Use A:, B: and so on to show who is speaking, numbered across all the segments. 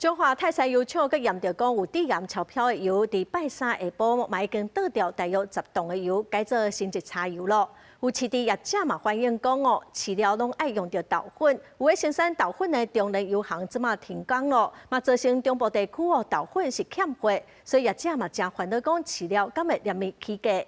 A: 彰化泰山油廠閣驗著講有致癌超標的油，佇拜三下晡嘛已經倒掉大約10噸的油，改做生質柴油囉。有飼豬業者嘛反映講哦，飼料攏愛用著豆粉，有的生產豆粉的中連油行這馬停工囉，嘛造成中部地區哦豆粉是欠貨，所以業者嘛誠煩惱講飼料敢會連日起價。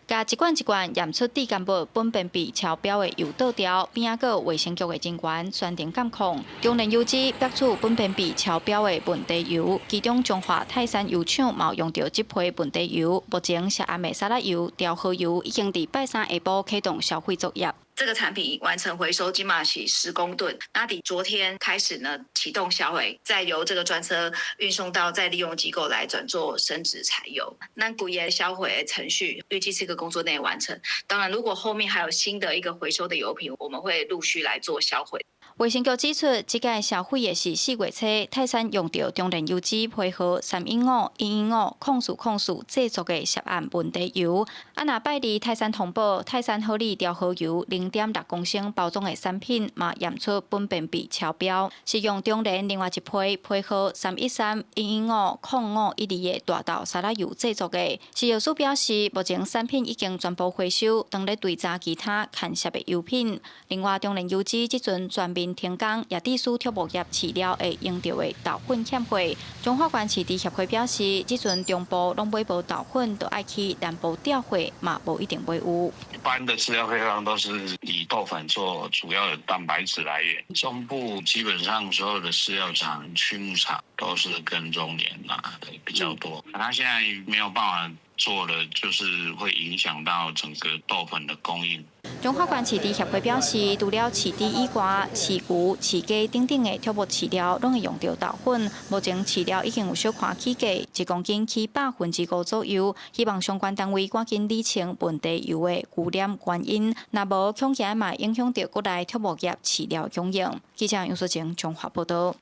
B: 共一罐一罐驗出致癌物苯便鈉超標的油倒掉，邊仔閣有衛生局的人員全程監控。中煉油脂逼出苯便鈉超標的問題油，其中彰化泰山油廠嘛用著這批問題油。目前涉案的沙拉油、調和油已經佇拜三下晡啟動銷毀作業。
C: 這個產品完成回收，這馬是10公噸。那佇昨天開始呢，啟動銷毀，再由這個專車運送到再利用機構來轉做生質柴油。那規个銷毀程序預計四個工作內完成。當然，如果後面還有新的一個回收的油品，我們會陸續來做銷毀。
B: 衛生局指出，這屆銷毀的是4月初泰山用著中煉油脂批號315-115-0404製作的涉案問題油。啊，若拜二泰山通報，泰山好利調和油0.6公升包裝的產品嘛驗出苯便鈉超標，是用中煉另外一批批號313-115-0512的大豆沙拉油製作的。食藥署表示，目前產品已經全部回收，當咧追查其他牽涉的油品。另外，中煉油脂這陣全面停工，也致使畜牧業飼料會用著的豆粉欠貨。彰化縣飼豬協會表示，這陣中部攏買無豆粉，就愛去南部調貨，嘛無一定買有。
D: 一般的飼料配方都是以豆粉做主要的蛋白質來源。中部基本上所有的飼料廠、畜牧場都是跟中聯拿的比較多。他現在沒有辦法做的，就是會影響到整個豆粉的供應。
B: 彰化縣飼豬協會表示，除了飼豬以外，飼牛、飼雞等等的畜牧飼料，攏會用著豆粉。目前飼料已經有小可起價，1公斤起5%左右。希望相關單位趕緊理清問題油的污染原因，若無恐驚嘛影響著國內畜牧業飼料供應。記者楊淑晴彰化報道。